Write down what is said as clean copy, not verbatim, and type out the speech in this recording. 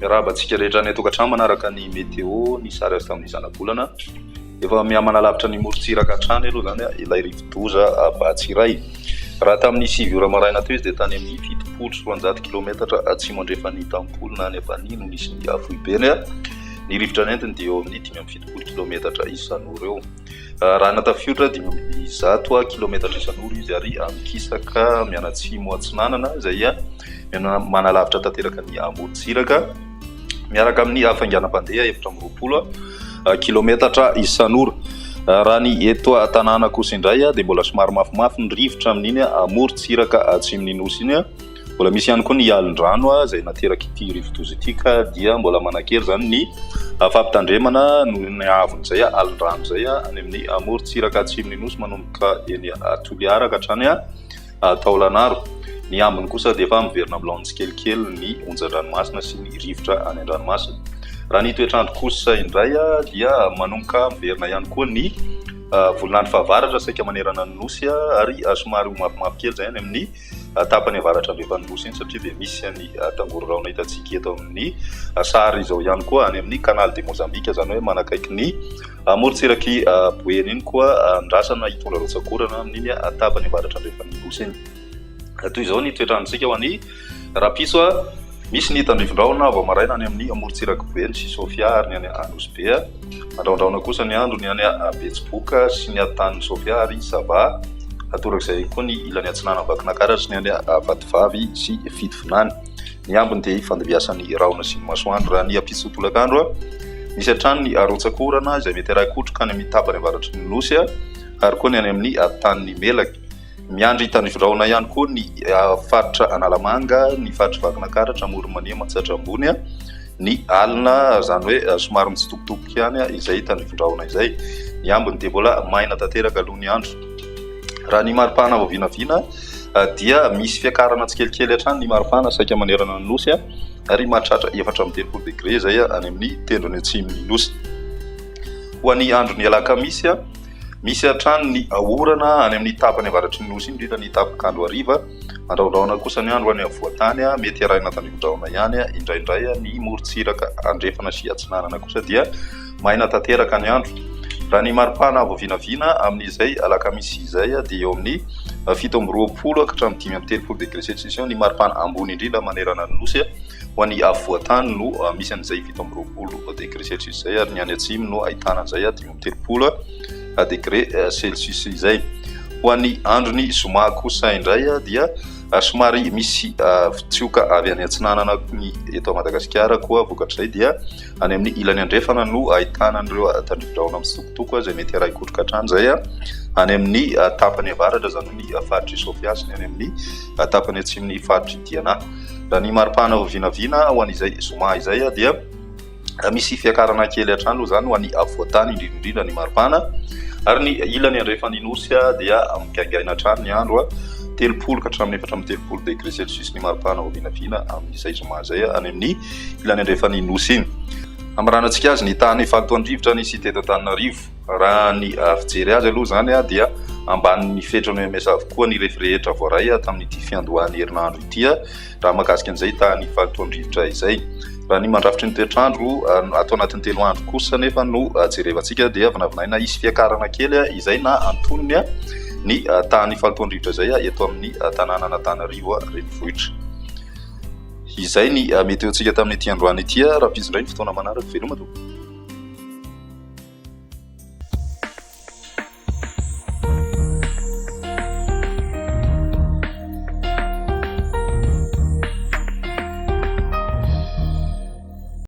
Miarahaba antsika rehetra any an-tokantrano manaraka ny météo, ny sary azo tamin'ny zanabolana. Efa mihamanalavitra ny morontsiraka hatrany aloha izany ilay rivodoza Batsirai. Raha tamin'ny 9 ora maraina teo izy dia tany amin'ny 270 kilometatra atsimo andrefan'ny Tampolo na any Ampanihy no nisy ny foibeny. Ny rivotra nentiny dia eo amin'ny 75 kilometatra isan'ora eo. Raha natafiotra 105 kilometatra isan'ora izy ary mikisaka mianatsimo atsinanana izay manalavitra tanteraka ny amorontsiraka miaraka amin'ny hafainganam-pandeha 24 kilometatra isan'ora. Raha ny eto an-tanàna kosa indray dia mbola somary mafimafy ny rivotra amin'iny amorontsiraka atsimon'ny nosy iny. Mbola misy ihany koa ny alin-drano izay naterak'ity rivodoza ity ka dia mbola manan-kery izany ny fampitandremana noho ny haavon'izay alin-drano izay any amin'ny amorontsiraka atsimon'ny nosy manomboka eny Toliara ka hatrany Taolagnaro. Ny ambiny kosa dia efa miverina amin'ny laoniny tsikelikely ny onjan-dranomasina sy ny rivotra any an-dranomasina. Raha ny toetr'andro kosa indray dia manomboka miverina ihany koa ny volon'andro fahavaratra saika manerana ny nosy ary somary ho mafimafy kely izay any amin'ny tapany avaratra andrefan'ny nosy iny satria dia misy ny tangororahona hitantsika eto amin'ny sary izao ihany koa any amin'ny canal de Mozambique, izany hoe manakaiky ny morontsirak'i Boeny iny koa andrasana hitondra rotsakorana amin'iny tapany avaratra andrefan'ny nosy iny. Toy izao ny toetr'androntsika ho an'ny rahampitso. Misy ny tandrifindrahona vao maraina any amin'ny morontsirak'i Boeny sy Sofia ary ny any Anosibe. Andraondraona kosa ny andro ny any Betsiboka sy ny atanin'i Sofia ary Sava. Torak'izay ihany koa ny ilany atsinanan'i Vakinankaratra sy ny any Vatovavy sy Fitovinany. Ny ambiny dia ifandimbiasan'ny rahona sy ny masoandro. Raha ny ampitso tolakandro, misy hatrany ny rotsak'orana izay mety harakotroka any amin'ny tapany avaratry ny Nosy ary koa ny any amin'ny tanin'i Melaky. Miandry tandrifindrahona ihany koa ny faritra Analamanga, ny faritry Vakinankaratra, Amoron'i Mania, Matsiatra Ambony, ny alina, izany hoe somary mitsitokotoko ihany izay tandrifindrahona izay. Ny ambiny dia mbola maina tanteraka aloha ny andro. Raha ny maripana vao vinavina dia misy fiakarana tsikelikely hatrany ny maripana saika manerana ny Nosy ary mahatratra 34 degré izay any amin'ny tendrony atsimon'ny Nosy. Ho an'ny andron'ny alakamisy, Misy hatrany ny orana any amin'ny tapany avaratry ny Nosy, indrindra ny tapak'andro hariva. Andrahondrahona kosa ny andro any afovoan-tany, mety arahina tandrifin-drahona ihany indraindray. Ny morontsiraka andrefana sy atsinanana kosa dia maina tanteraka ny andro. Raha ny maripana vao vinavina amin'izay alakamisy izay dia eo amin'ny 27 ka hatramin'ny 35 degré celsius eo ny maripana ambony indrindra manerana ny Nosy. Ho an'ny afovoan-tany no misy an'izay 27 degré celsius izay ary ny any atsimo no ahitana an'izay 35 degré celsius izay. Ho an'ny andron'ny zoma kosa indray dia somary misy tsioka avy any atsinanana ny eto Madagasikara koa vokatr'izay dia any amin'ny ilany andrefana no ahitana an'ireo tandrifindrahona mitsitokotoko izay mety harahi-kotroka hatrany izay any amin'ny tapany avaratra izany hoe ny faritr'i Sofia sy ny any amin'ny tapany atsimon'ny faritr'i Diana. Raha ny maripana vinavina ho an'izay zoma izay dia misy fiakarana kely hatrany aloha izany ho an'ny afovoan-tany indrindra indrindra ny maripana ary ny ilany andrefan'ny nosy dia migaingaina hatrany ny andro 30 ka hatramin'ny 34 degré celsius ny maripana ho vinavina amin'izay zoma izay any amin'ny ilany andrefan'ny nosy iny. Hamaranantsika azy ny tany fahalotoan-drivotra nisy teto Antananarivo. Raha ny fijery azy aloha izany dia ambanin'ny fetran'ny OMS avokoa ny refy rehetra voaray tamin'ity fiandohan'ny herinandro ity raha mahakasika an'izay tany fahalotoan-drivotra izay. Raha ny mandrafitry ny toetr'andro ato anatin'ny telo andro kosa anefa no jerevantsika dia vinavinaina hisy fiakarana kely izay na antonony ny tany fahalotoan-drivotra izay eto amin'ny tanànan'Antananarivo renivohitra. Izay ny météo-ntsika tamin'ity androany ity. Rahampitso indray ny fotoana manaraka. Veloma tompoko.